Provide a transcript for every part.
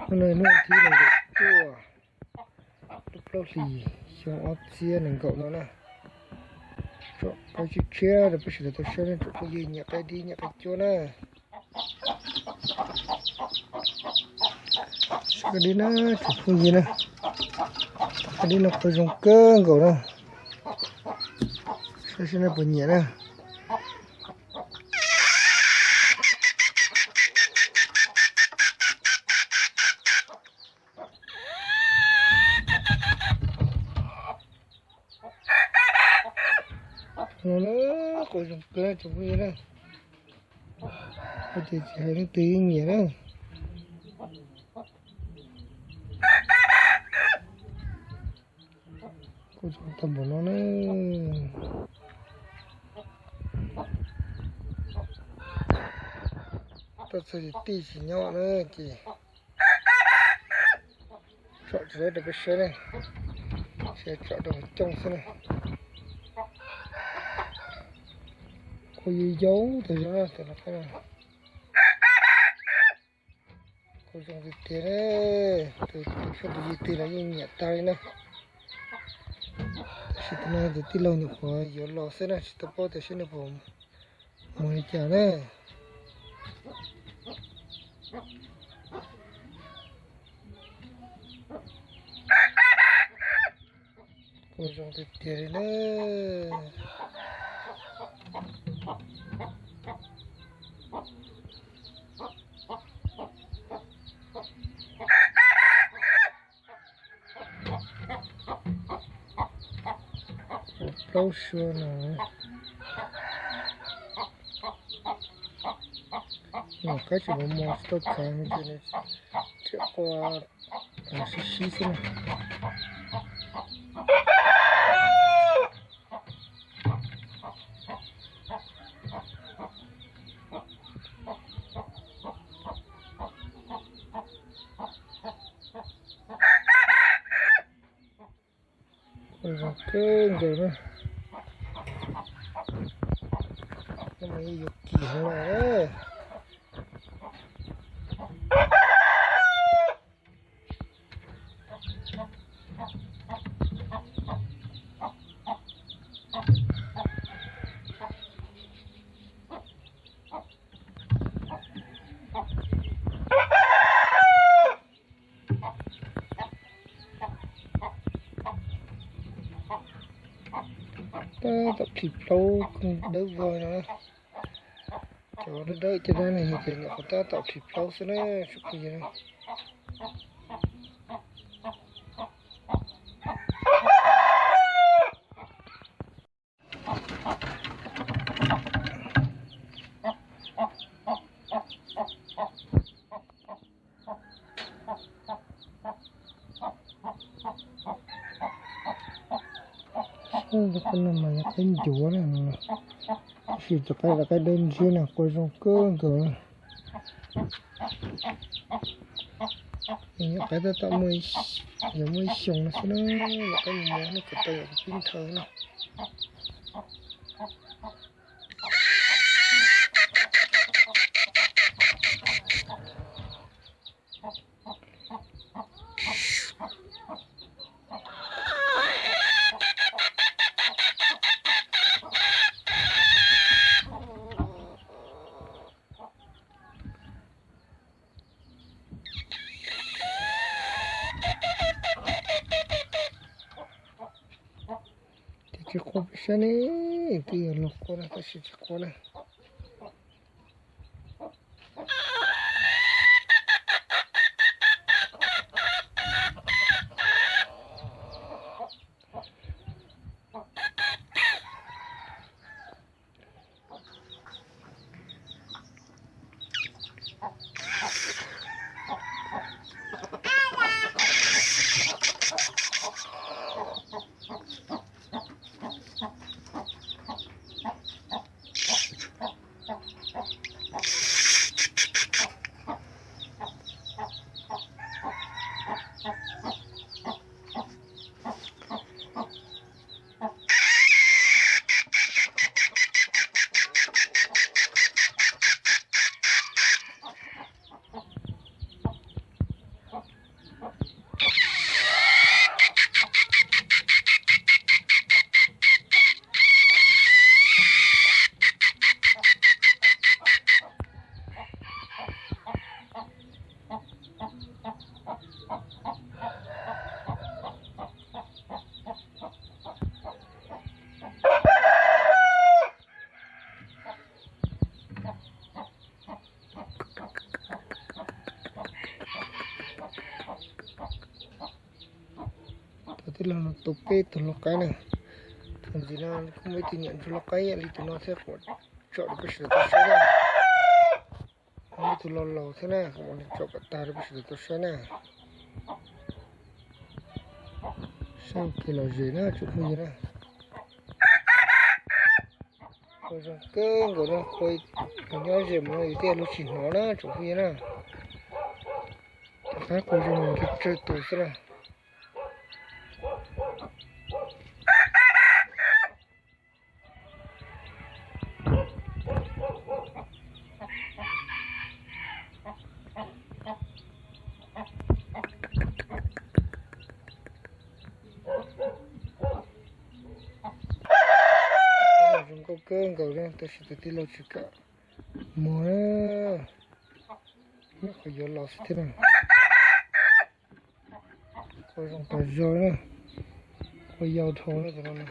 Hnub no hnub thib nees nkaum cuaj, lub plaub hlis xyoo ob txhiab nees nkaum no na. Tsom qaib tshiab tshiab rau peb sawv daws tau saib na, tsoom phooj ywg nyiam qaib dib nyiam qaib cuab na. Saib qaib dib na, tsoom phooj ywg na, qaib dib no qhov zoo kawg nkaus na. Saib seb nej puas nyiam na. Qhov zoo kawg tsoom phooj ywg na. Ua tias tsis hais leej twg yeej nyiam na. Kuj zoo tag npaum no na. Tuaj txog tim tij tsis nyob na ces tsom tsis tau rau peb saib na, tsom rau hauv cooj xwb na. Kuj yau yau tas zog na, tus no. Kuj zoo tiag tiag, tus tij tus yawg twg los yeej nyiam tag li na. Tab sis tus no tus tij laug nyuam qhuav yuav los xwb na, tsis tau paub tias saib nws puas mus li cas na. Kuj zoo tiag tiag li na. Plaub suab no, nyuam qaib tseem mos mos tsis tau khav ces nws thiaj qua sib sib xwb na. Zoo kawg nkaus na. No mas yeej yuav kis heev lawm. Tab tom plhis plaub dawb vog no. Cov dawb dawb caj dab no yog tias nyuam qhuav tab tom plhis plaub xwb na tsoom phooj ywg. Cov no mas yog qaib ncuav na, tab sis cov qaib, cov qaib dawb ntshiab no qua zoo kawg nkaus na. Yog qaib tab tom muaj, yog muaj ib xyoos no xwb na, yog qaib mus mus no kom tau yog pib nthawv na. Ces tsis qua peb saib ne, twb yog luag qua na tab sis tsis qua na. Los no tus peb tus lau qaib na. Thaum ntxiv no kuj muaj ib tug nyuam ntsuag lau qaib ib yam li tus no thiab, kuv tsom rau peb sawv daws tau saib na. Muaj ib tug laus laus thiab na, kuv mam li tsom kom tag rau peb sawv daws tau saib na. Saib ua ke lom zem na tsoom phooj ywg na. Qua zoo kawg nkaus na, qua nyob ze mus no yus thiaj li tsis hnov na tsoom phooj ywg na. Tom qab qua zoo nkaus tsawg tus xwb na. Zoo nkauj kawg nkaus li, tab sis tus tij laug tsis kam mus na, nyuam qhuav yuav los xwb thiab na. Qua zoo tas zog na, qua yau dhau na tus no na.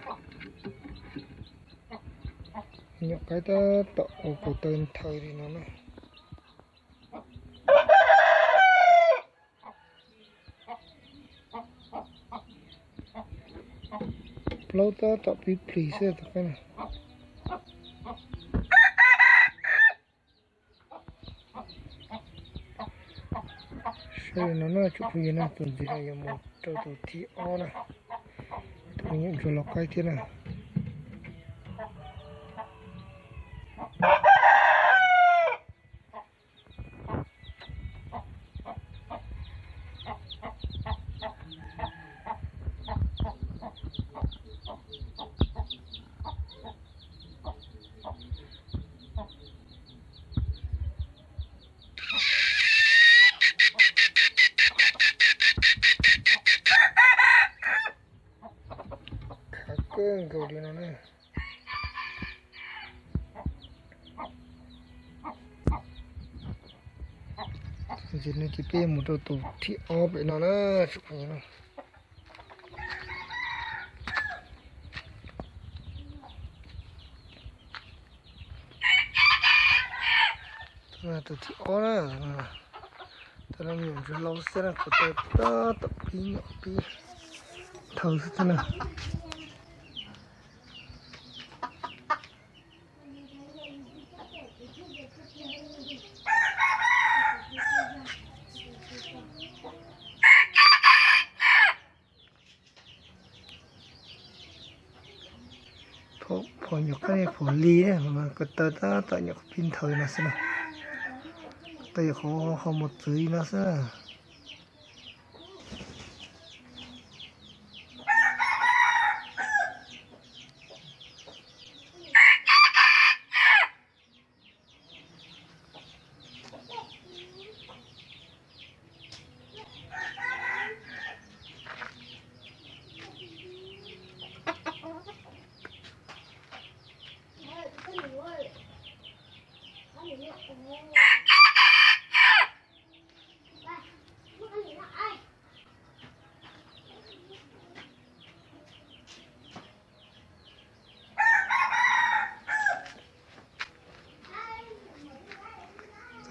Nyuam qaib tab tom ua kaus taw nthaw li no na. Plaub tab tom pib plis xwb tus qaib na. Saib li no na tsoom phooj ywg na, tus ntxiv no yuav mus rau tus thib ob na. Tus me nyuam ntsuag lau qaib thiab na. Khav kawg nkaus li no na. Ntxiv no ces peb mus rau tus thib ob pem no na. Tus thib ob na, tus no me nyuam ntsuag lau xwb na, kaus taw tab tom pib nyuam pib nthaw xwb thiab na. Phom nyuam qab phom li, kaus taw tab tom nyuam qhuav pib nthaw no xwb na. Kaus taw nyuam qhuav ho mus txwv li no xwb.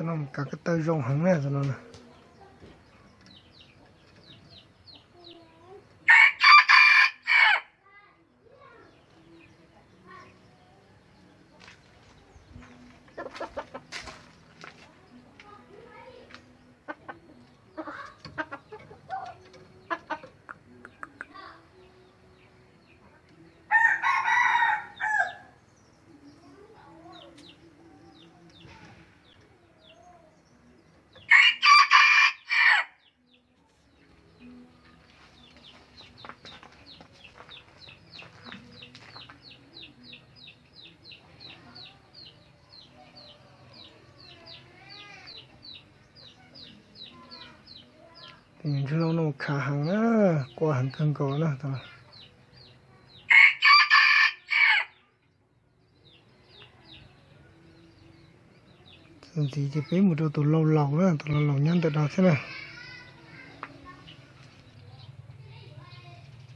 Tus no kav kaus taw zoo heev na tus no na. Tus nyuam ntsuag lau no khav heev na, qua heev kawg nkaus na. Tus ntxiv ces peb mus rau tus laus laus na, tus laus laus nyob ntawm no thiab na.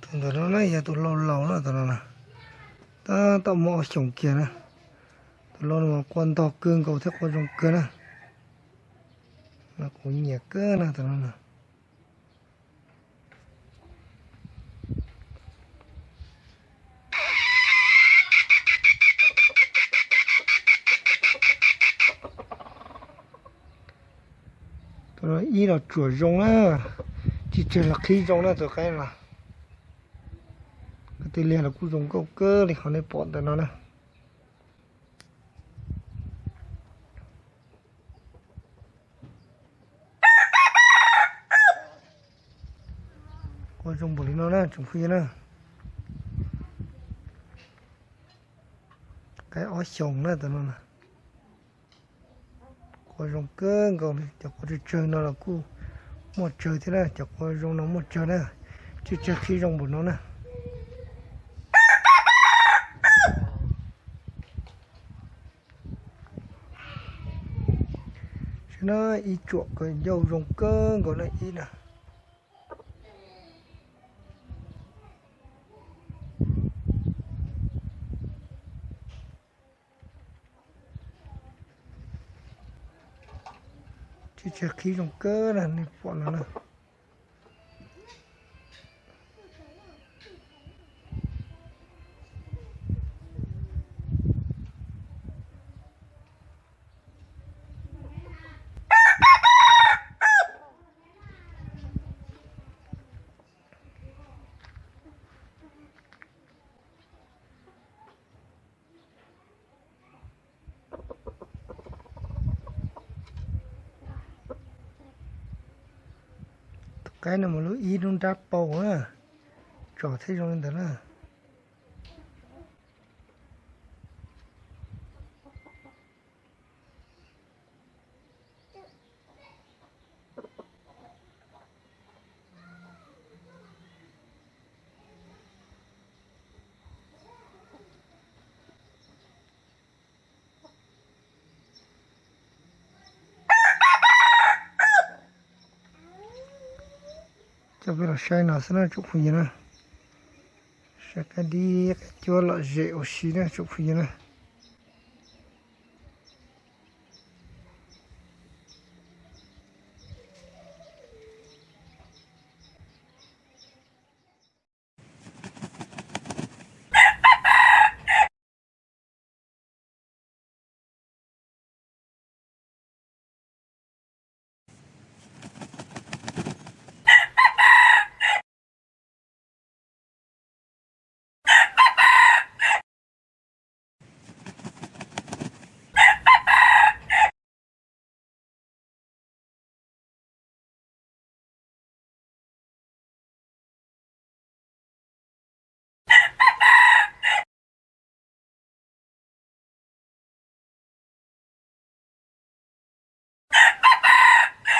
Tus ntawm no na yog tus laus laus na, tus no na tab tom muaj ob xyoos kiag na. Tus laus no mas qua ntog kawg nkaus thiab qua zoo kawg na. Kuv nyiam kawg na tus no na. Ib los tsuam zoo na, tsis tseg los qhib zoo na tus qaib no. Kwv tij liag los kuj zoo nkauj kawg li qhov nej pom ntawm no na. Qua zoo npaum li no na tsoom phooj ywg na. Qaib ob xyoos na tus no na. Qua zoo kawg nkaus li, cov qua tsawg tsawg no los kuj muaj tsawg thiab na, cov qua zoo no muaj tsawg na, tsis tseg qhib zoo npaum no na. Saib na, ib tsuam kawg ncauj zoo kawg nkaus na ib na. Tsis tseg qhib zoo kawg na, nej pom no na. Tus qaib no mas lub ib lub nrab pau na, tsom thiaj zoo li ntawd na. Coj peb los saib no xwb na tsoom phooj ywg na. Saib qaib dib qaib cuab lom zem ua si na tsoom phooj ywg na.